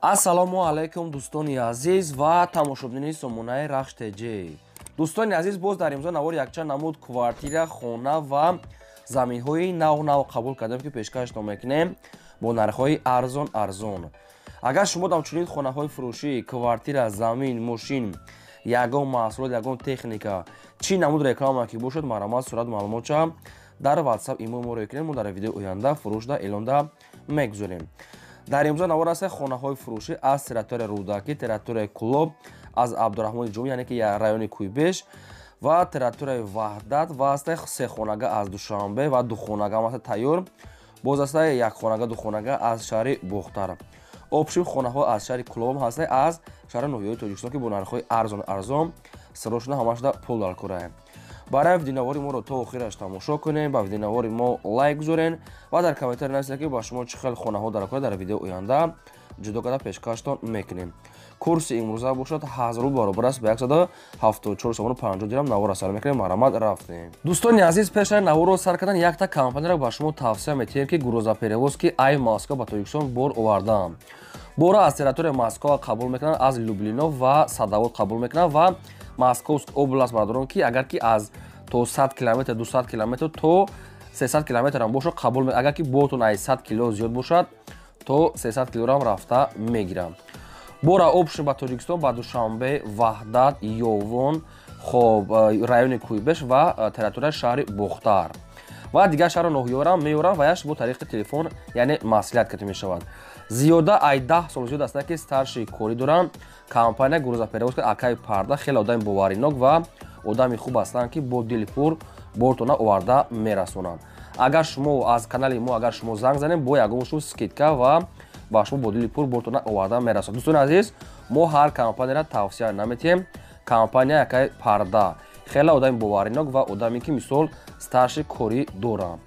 Ассалому алайкум, дӯстони азиз ва тамошобинони сомонаи Рахш ТЖ. Дӯстони азиз, боз дар имзо навор якчанд намуд квартира, хона ва заминҳои нав нав қабул кардем, ки пешкаштон мекунем бо нархҳои арзон арзон. Агар шумо дар чунин хонаҳои фурӯшӣ, квартира, замин, мошин, ягон маҳсулот, ягон техника, чӣ намуд реклама ки бошад, марҳамат, сурат маълумотша дар WhatsApp, имо моро кунед, мо дар видеои оянда фурӯшда эълонда мегузорем. Дар имзо навор аст хонаҳои фурӯшӣ аз территорияи Рӯдакӣ, территорияи Кӯлоб, аз Абдураҳмони Ҷомӣ, яъне ки райони Кӯйбеш ва территорияи Ваҳдат ва аст сехонага аз Душанбе ва духонага ҳам аст тайёр. Боз аст якхонага, духонага аз шаҳри Бохтар. Общим хонаҳо аз шаҳри Кӯлобам ҳаст, аз шаҳри ноҳияҳои Тоҷикистон, ки бо нархҳои арзон арзон сирошна ҳамашда пул дар кора. Барои видеонавори моро то охираш тамошо кунем, ба видеонавори мо лайк гузорен ва дар комментарий нависед, ки ба шумо чӣ хел хонаҳо дар кора, дар видеои оянда ҷудо карда пешкаштон мекунем. Курси имрӯза бошад 1000 рубл баробар аст ба 174 сомону 50 дирам. Наворро сар мекунем, марҳамат, рафтем. Дӯстони азиз, пешаи наворро сар кардан якта компанияро ба шумо тавсия метиҳем, ки грузоперевозки ай Москва ба Тоҷикистон бор овардаам. Борро аз территорияи Москва қабул мекунанд, аз Люблино ва Садовод қабул мекунанд ва Московск област, бародарон, ки агар ки аз то 100 километр, 200 километр то 300 километрам бошад, қабул, агар ки бортон ай 100 кило зиёд бошад, то 300 килограмм рафта мегирам. Бора общем ба Тоҷикистон, ба Душанбе, Ваҳдат, Ёвон, хоб, райони Кӯйбеш ва территорияи шаҳри Бохтар ва дигар шаҳру ноҳияҳоам меорам ва яш бо тариқи телефон, яъне маслиҳат карда мешавад. Зиёда ай 10 сол зиёд аст, ки старши корӣ доранд. Компания грузоперевозка акаи Парда хеле одами боваринок ва одами хуб ҳастанд, ки бо дили пур бортона оварда мерасонанд. Агар шумо аз канали мо, агар шумо занг занем, бо ягон шу скидка ва ба шумо бо дили пур бортона оварда мерасонад. Дӯстони азиз, мо ҳар компанияро тавсия наметиҳем. Компания якаи Парда хеле одами боваринок ва одаме, ки мисол старши корӣ доранд.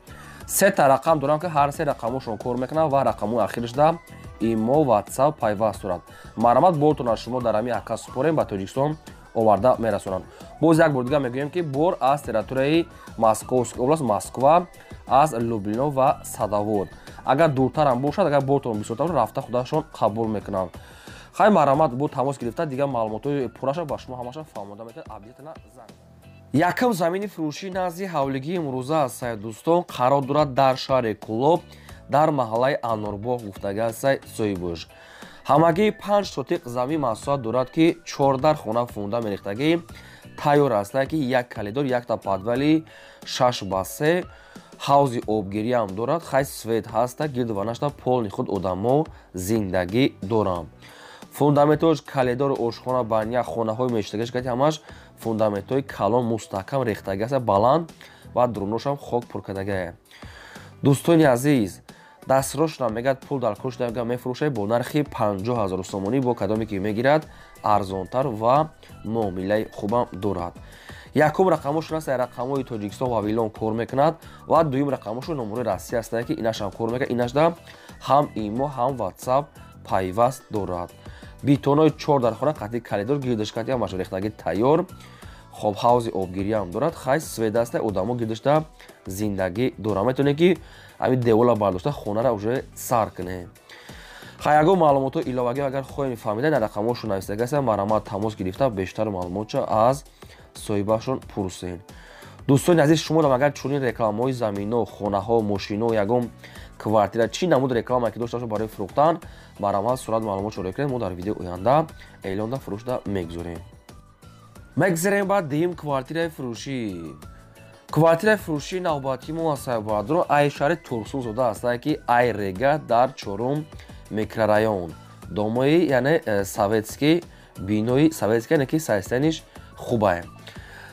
Сета рақам дорам, ки ҳар се рақамошон кор мекунанд ва рақамҳои ахирашда имо, WhatsApp пайваст дорад. Марҳамат, бортона шумо дар ҳамин ака супорем, ба Тоҷикистон оварда мерасонанд. Боз як бор дигар мегӯем, ки бор аз территорияи Московский област, Москва, аз Люблино ва Садовод. Агар дуртарам бошад, агар бортон бисёртар бошад, рафта худашон қабул мекунанд. Хай, марҳамат, бо тамос гирифта, дигар маълумотҳои пурраша ба шумо ҳамаша фаҳмода метавонад. Обязательно занг. Якум замини фурӯшӣ назди ҳавлигии имрӯза аст, дӯстон, қарор дорад дар шаҳри Кӯлоб, дар маҳаллаи Анорбоғ гуфтага аст соҳибош. Ҳамагии 5 сотиқ замин масоҳат дорад, ки 14 хона фундамент рехтагӣ тайёр аст, ки як калидор, якта подвали 6 ба 3, ҳавзи обгириам дорад. Хай, свет ҳаста, гирду ванашта полный худ одамо зиндагӣ доранд. Фундаментҳош, калидору ошхона, баня, хонаҳои мештагиш кати ҳамаш фундаментҳои калон, мустаҳкам рехтагӣ аст, баланд ва дуруношам хок пур кардагае. Дӯстони азиз, дастрошона мегӯяд, пул дар кор шуда, мефурӯшад бо нархи 50 000 сомонӣ. Бо кадоме ки мегирад, арзонтар ва муомилаи хубам дорад. Якум рақамошон аст, рақамҳои Тоҷикистон ва Вилон кор мекунад ва дуюм рақамошон номерои Россия аст, ки инашам кор мекунад. Инашда ҳам имо, ҳам WhatsApp пайваст дорад. Битонои чор дар хона қатъи калидор, гирдашкати ҳамаш рехтагӣ тайёр. Хоб, ҳавзи обгириам дорад. Хай, свет аста, одамо гирдашта зиндагӣ дорад. Метавонед, ки ҳамин девола бардошта, хонара уже сар кунед. Хай, ягон маълумотҳои иловагӣ агар хоҳем фаҳмида, дар рақамҳошон нависдага аст. Марҳамат, тамос гирифта, бештар маълумотча аз соҳибашон пурсед. Дӯстони азиз, шумоам агар чунин рекламаҳои замино, хонаҳо, мошино, ягон квартира, чӣ намуд реклама ки дошта бошад барои фурӯхтан, марҳамат, сурат маълумот шоро кунед, мо дар видеои оянда эълонда фурӯшда мегузорем. Мегзарем ба дуюм квартираи фурӯшӣ. Квартираи фурӯшии навбатии мо аст, бародарон, ай шаҳри Турсунзода аст, ки ай Рега, дар чорум микрорайон, домои, яъне советский, бинои советский, яъне ки состояниш хубае.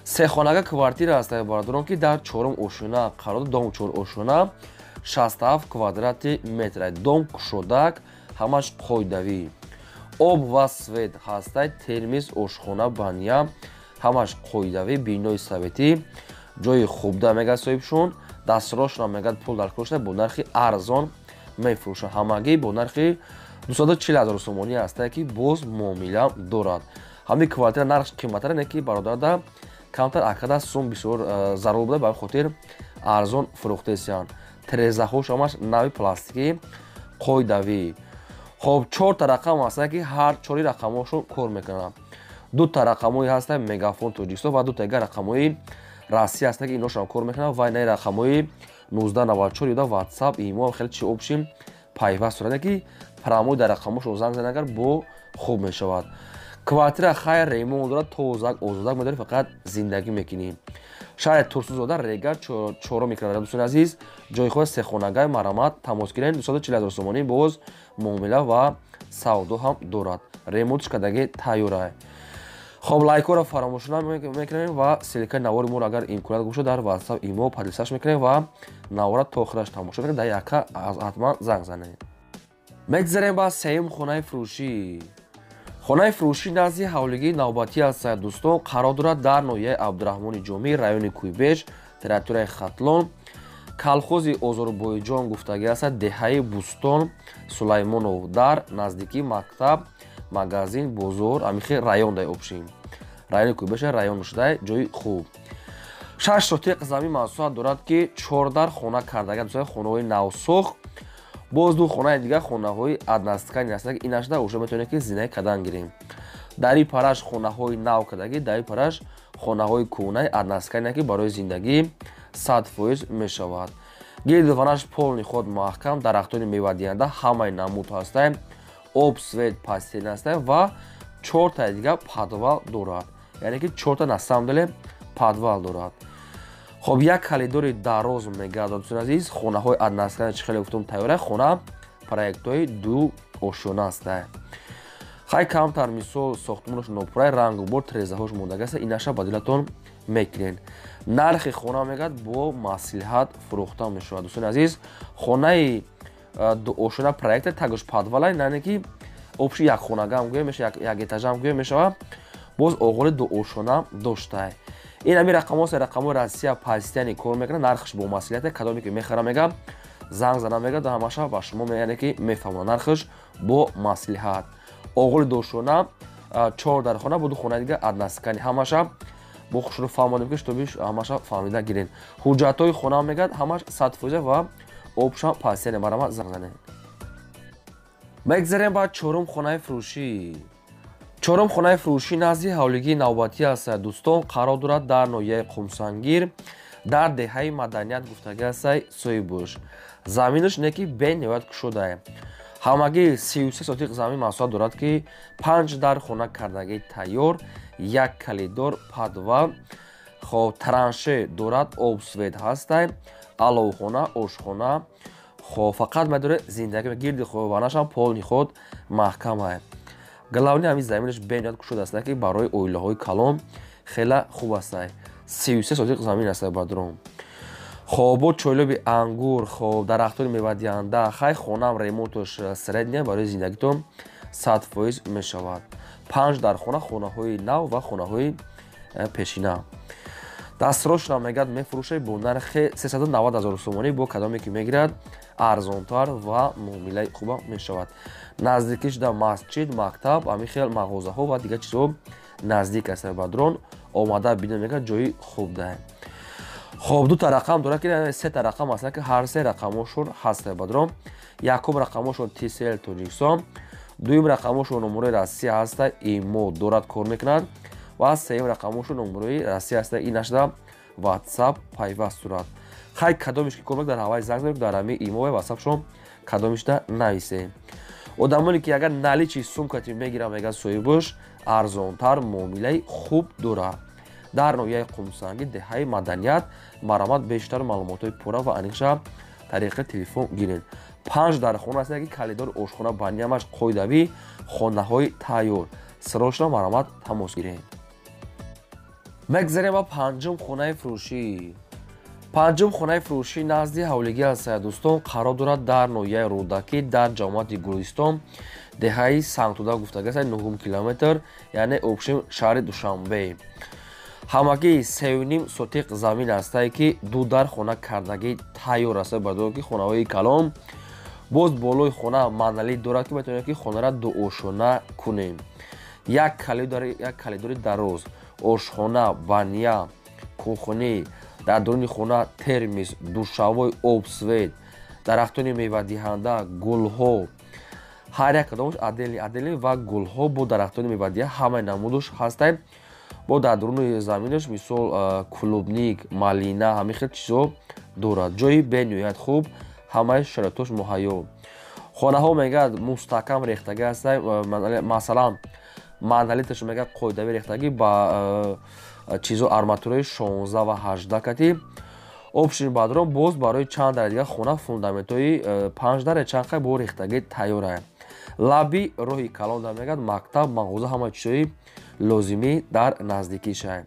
Сехонага квартира аст, бародарон, ки дар чорум ошёна қарор, дом чор ошёна, 67 квадрати метр, дом кушодак, ҳамаш қоидавӣ, об ва свет ҳастай, термиз, ошхона, баня ҳамаш қоидавӣ, бинои советӣ, ҷои хубда мегӯяд соҳибшон. Дастрошона мегӯяд, пул дар кор шуда, бо нархи арзон мефурӯшад. Ҳамагӣ бо нархи 240 ҳазор сомонӣ ҳастае, ки боз муомила дорад. Ҳамин квартира нархш қиматтара, не ки бародарда камтар акада сум бисёр зарур буда, ба ҳамин хотир арзон фурӯхтесиянд. Терезаҳош ҳамаш нави, пластикӣ, қоидавӣ. Хоб, чорта рақам ҳастанд, ки ҳар чори рақамҳошон кор мекунанд. Дута рақамҳои ҳастанд Мегафон Тоҷикистон ва дута дигар рақамҳои Россия ҳастанд, ки иношам кор мекунанд, ва инаи рақамҳои 1994 юда WhatsApp, имо хеле чи общим пайваст сурат, ки прямой дар рақамҳошон занг занед, агар бо хуб мешавад. Квартира хайр ремонт дорад, тозак, озодак медорӣ, фақат зиндагӣ мекунӣ. Шаҳри Турсунзода, Регар, чорум микрорайон. Дӯстони азиз, ҷои худ сехонагай, марамат тамос гиред. 240 000 сомонӣ боз муомила ва савдо ҳам дорад. Ремонтш кардагӣ тайёра. Хоб, лайкҳоро фаромӯш намекунем ва ссылкаи навори моро, агар имконият бошад, дар WhatsApp, имо поделиться мекунем ва навора то охираш тамошо мекунем. Дар яка ҳатман занг занед. Мегзарем ба сеюм хонаи фурӯшӣ. Хонаи фурӯшӣ назди ҳавлигии навбатӣ аст, дӯстон, қарор дорад дар ноҳияи Абдураҳмони Ҷомӣ, райони Кӯйбеж, территорияи Хатлон, колхози Озорбойҷон гуфтагӣ аст, деҳаи Бӯстон Сулаймонов, дар наздикии мактаб, магазин, бозор, амихи район дай общем. Райони Кӯйбеж район шудай, ҷои хуб. 6 сотиқ замин масоҳат дорад, ки чордар хона кардага, дӯстон, хонаҳои навсохт. Боз ду хонаи дигар хонаҳои односкатный ҳастанд, ки инашда уже метавонем, ки зинаи кадан гирем. Дар ин параш хонаҳои нав кардагӣ, дар ин параш хонаҳои кӯҳнаи односкатный, ки барои зиндагӣ 100% мешавад. Гирдуванаш полный худ маҳкам, дарахтони мевадиҳанда ҳамаи намуд ҳастанд, об, свет постельный ҳастанд ва чортаи дигар подвал дорад, яъне ки чорта на самом деле подвал дорад. Хоб, як коридори дароз мегардад. Дӯстони азиз, хонаҳои односкатный чи хеле гуфтум тайёра, хона проектҳои ду ошёна ҳастанд. Хай, камтар мисол сохтмонаш нопурай, рангу бор трезаҳош мондага аст, инаша ба дилатон мекунед. Нархи хона мегӯяд бо маслиҳат фурӯхта мешавад. Дӯстони азиз, хонаи дуошёна проекта, тагош подвала, яъне ки общий як хонагаам гӯя мешава, як этажаам гӯя мешава, боз оғоли дуошёна доштай. Ин ҳамин рақамҳо се рақамҳои Россия постоянно кор мекунад, нархаш бо маслиҳате, кадоме ки мехара, мега занг зана, мега ҳамаша ба шумо, яъне ки мефаҳмонад, нархаш бо маслиҳат. Оғоли дошона, чор дар хона бо ду хонаи дигар односкатный, ҳамаша бо хушрӯ фаҳмонем, ки чтобы ҳамаша фаҳмида гирен. Ҳуҷҷатҳои хона мегӯяд ҳамаш 100% ва обшам постоянно, марама занг занед. Мегзарем ба чорум хонаи фурӯшӣ. Чорум хонаи фурӯшӣ назди ҳавлигии навбатӣ аст, дӯстон, қарор дорад дар ноҳияи Қумсангир, дар деҳаи Маданият гуфтагӣ аст. Соҳибуш заминаш не ки бениҳоят кушодае, ҳамагӣ 33 сотиқ замин масоҳат дорад, ки панҷ дар хона кардагӣ тайёр, як коридор, подвал, хоб, транше дорад, об, свет ҳастай, аловхона, ошхона. Хоб, фақат медоре зиндагӣ, гирди ванашам полный худ маҳкамае. Главный ҳамин заминаш бениҳоят кушод аст, ки барои оилаҳои калон хела хуб аст. 33 сотиқ замин аст, бадром. Хоб, бо чойлоби ангур, хоб, дарахтони мевадиҳанда. Хай, хонаам ремонтош средняя, барои зиндагитон 100% мешавад. Панҷ дар хона, хонаҳои нав ва хонаҳои пешина. Дастрошна мегӯяд мефурӯшад бо нархи 390 000 сомонӣ, бо кадоме ки мегирад, арзонтар ва муомилаи хуба мешавад. Наздикиш да масҷид, мактаб, ҳамин хел мағозаҳо ва дигар чизҳо наздик аст. Бадрон омада бина, мегӯяд ҷои хуб даҳ. Хоб, дута рақам дорад, ки сета рақам ҳастанд, ки ҳар се рақамҳошон ҳаст, бадрон. Якум рақамҳошон Тисел Тоҷикистон, дуюм рақамҳошон номерои Россия ҳаста, имо дорад, кор мекунад, ва сеюм рақамҳошон номерои Россия ҳаста, инашда WhatsApp пайваст сурат. Хай, кадомиш ки кор мекунад, дар ҳаваи занг занед, дар ҳамин имо ва WhatsAppшон кадомишда нависем. Одамоне ки агар наличный сумкати мегирам, мегӯяд соҳибош арзонтар муомилаи хуб дорад. Дар ноҳияи Қумсангӣ, деҳаи Маданият, марамат бештар маълумотҳои пурра ва аниқша тариқи телефон гиред. Панҷ дар хона аст, ки коридори ошхона ба ниямаш қоидавӣ, хонаҳои тайёр. Срочно марамат тамос гиред. Мегзарем ба панҷум хонаи фурӯшӣ. Панҷум хонаи фурӯшӣ назди ҳавлигӣ аст, дӯстон, қарор дорад дар ноҳияи Рӯдакӣ, дар ҷамоати Гулистон, деҳаи Сангтуда гуфтагӣ аст, нуҳум километр, яъне общем шаҳри Душанбе. Ҳамагӣ 3,5 сотиқ замин ҳастае, ки ду дар хона кардагӣ тайёр аст, бардор ки хонаҳои калон. Боз болои хона монолит дорад, ки метавонем, ки хонара дуошона кунем. Як коридори дароз, ошхона, баня, кухни, дар даруни хона термис, душавой, об, свет, дарахтони мевадиҳанда, гулҳо. Ҳар як кадомаш отдельный отдельный ва гулҳо бо дарахтони мевадиҳа ҳамаи намудаш ҳастай. Бо дар дуруни заминаш мисол клубника, малина, ҳамин хел чизҳо дорад. Ҷои бениҳоят хуб, ҳамаи шароитош муҳайё. Хонаҳо мегӯяд мустаҳкам рехтагӣ ҳастай. Масалан, монолиташ мегӯяд қоидавӣ рехтагӣ ба чизо арматураи 16 ва 18 кати. Общий бадрон боз барои чанд дари дигар хона фундаментҳои 5 даре чанд қай бо рехтагӣ тайёра. Лаби роҳи калон дар мегӯяд мактаб, мағоза, ҳама чизҳои лозимӣ дар наздикиша.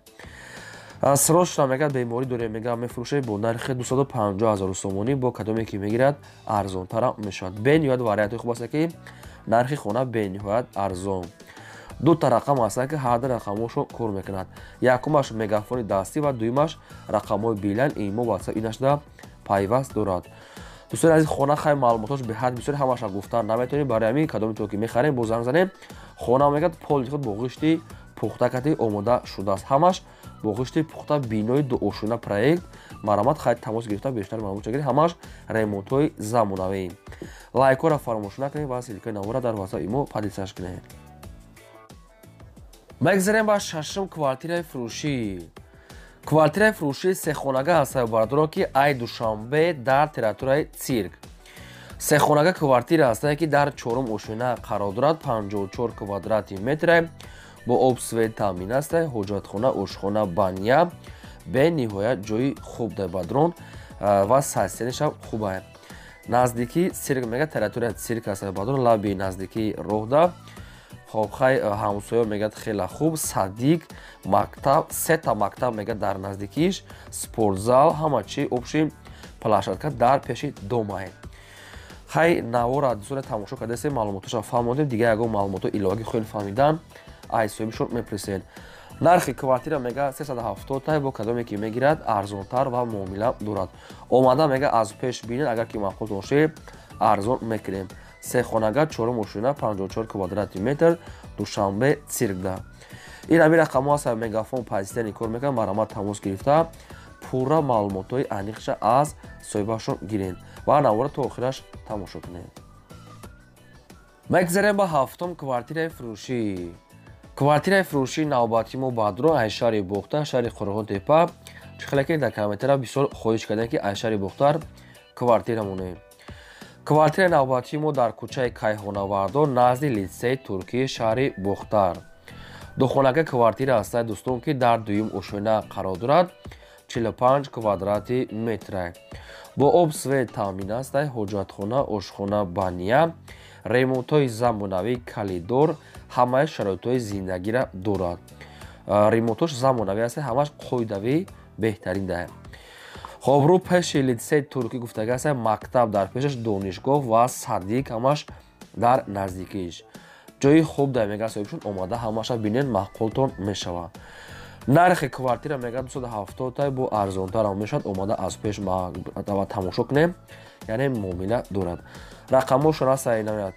Срочно мегӯяд беморӣ дорем, мегӯяд мефурӯшед бо нархи 250 000 сомонӣ, бо кадоме ки мегирад арзонтарам мешавад. Бениҳоят вариантҳои хуб аст, ки нархи хона бениҳоят арзон. Дута рақам ҳастанд, ки ҳар ду рақамҳошон кор мекунад. Якумаш мегафони дастӣ ва дуюмаш рақамҳои Билайн, имо, Ватсап инашда пайваст дорад. Дӯстони азиз, хона хай маълумотош беҳад бисёр, ҳамаша гуфтан наметавонем. Барои ҳамин кадоме то ки мехарем, бо занг занем. Хона мегӯяд поли худ бо ғишти пухта кати омода шудааст, ҳамаш бо ғишти пухта, бинои дуошёна проект. Марамат хай тамос гирифта бештар маълумот гиред, ҳамаш ремонтҳои замонавӣ. Лайкҳоро фаромӯш накунед ва ссылкаи навора дар Ватсап, имо поделиться кунед. Мегзарем ба шашум квартираи фурӯшӣ. Квартираи фурӯшии сехонага ҳастаю, бародарон, ки ай Душанбе дар территорияи Цирк. Сехонага квартира ҳастае, ки дар чорум ошёна қарор дорад, 54 квадрати метре, бо об, свет таъмин астае, ҳоҷатхона, ошхона, баня. Бениҳоят ҷои хуб дар бадрон ва состояниешам хубае. Наздикии цирк, мегӯяд территорияи цирк ҳастаю, бадрон, лаби наздикии роҳда. Хоб, хай ҳамсоё мегӯяд хеле хуб, садик, мактаб, сета мактаб мегӯяд дар наздикиш, спортзал, ҳама чи, общий площадка дар пеши домае. Хай навора дӯстоне тамошо кардасем, маълумотоша фаҳмодем. Дигар ягон маълумотҳо иловагӣ хоҳем фаҳмидан, ай соҳибшон мепурсед. Нархи квартира мега 370 тай, бо кадоме ки мегирад арзонтар ва муомила дорад. Омада мега аз пеш бинед, агар ки маъқул бошед, арзон мекунем. Се хонага, чорум ошёна, 54 квадрати метр, Душанбе, Циркда. Ин ҳамин рақамҳо ҳаст, мегафон позитивный кор мекунад. Марамат тамос гирифта пурра маълумотҳои аниқша аз соҳибашон гиред ва навора то охираш тамошо кунед. Мегзарем ба ҳафтум квартираи фурӯшӣ. Квартираи фурӯшии навбатии мо, бадрон, ай шаҳри Бохтар, шаҳри Қурғонтепа. Чӣ хеле ки дар комментария бисёр хоҳиш кардем, ки ай шаҳри Бохтар квартира монем. Квартираи навбатии мо дар кӯчаи Кайҳонавардон, назди литсеи туркии шаҳри Бохтар. Духонага квартира ҳастад, дӯстон, ки дар дуюм ошёна қарор дорад, 45 квадрати метра, бо об, свет таъмин астад, ҳоҷатхона, ошхона, баня, ремонтҳои замонавӣ, коридор, ҳамаи шароитҳои зиндагиро дорад. Ремонтҳош замонавӣ аст, ҳамаш қоидавӣ, беҳтарин даҳ. Хоб, рӯ пеши литсеи туркӣ гуфтага аст, мактаб дар пешаш, донишгоҳ ва садик ҳамаш дар наздикиш. Ҷои хуб дар мега соҳибшон, омада ҳамаша бинед, маъқултон мешавад. Нархи квартира мега 270 тай, бо арзонтарам мешавад. Омада аз пеш тамошо кунем, яъне муомила дорад. Рақамҳошон ҳаст,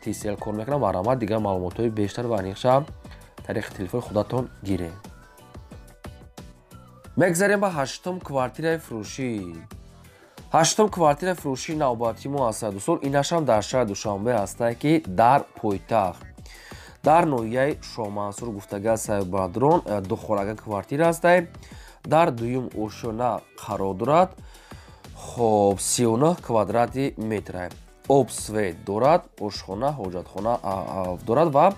Tcell кор мекунам. Марҳамат, дигар маълумотҳои бештар ва аниқша тариқи телефони худатон гиред. Мегзарем ба ҳаштум квартираи фурӯшӣ. Ҳаштум квартираи фурӯшии навбатии мо ҳастад, дӯстон, инашам дар шаҳри Душанбе ҳастае, ки дар пойтахт, дар ноҳияи Шоҳмансур гуфтага сайбадрон. Духонага квартира ҳастае, дар дуюм ошёна қарор дорад. Хоб, 39 квадрати метра, об, свет дорад, ошхона, ҳоҷатхона дорад ва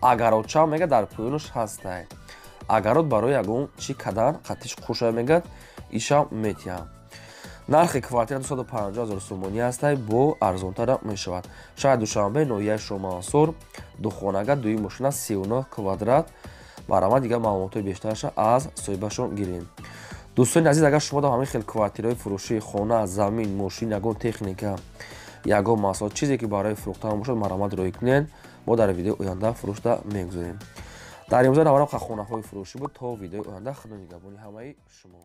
огородча мега дар поёнаш ҳастае. Огород барои ягон чӣ кадан қатиш қуша мегӯяд, ишам метиҳам. Нархи квартира 250 000 сомонӣ ҳастай, бо арзонтара мешавад. Шаҳри Душанбе, ноҳияи Шоҳмансур, духонага, дуюм ошёна, 39 квадрат. Марҳамат, дигар маълумотҳои бештараша аз соҳибашон гирем. Дӯстони азиз, агар шумо ҳамин хел квартираҳои фурӯшии хона, замин, мошин, ягон техника, ягон маҳсулот, чизе ки барои фурӯхтан бошад, марҳамат роҳӣ кунед, мо дар видеои оянда фурӯшда мегузорем. Дар имрӯза наварам хонаҳои фурӯшӣ буд. То видеои оянда, худо нигаҳбони ҳамаи шумо.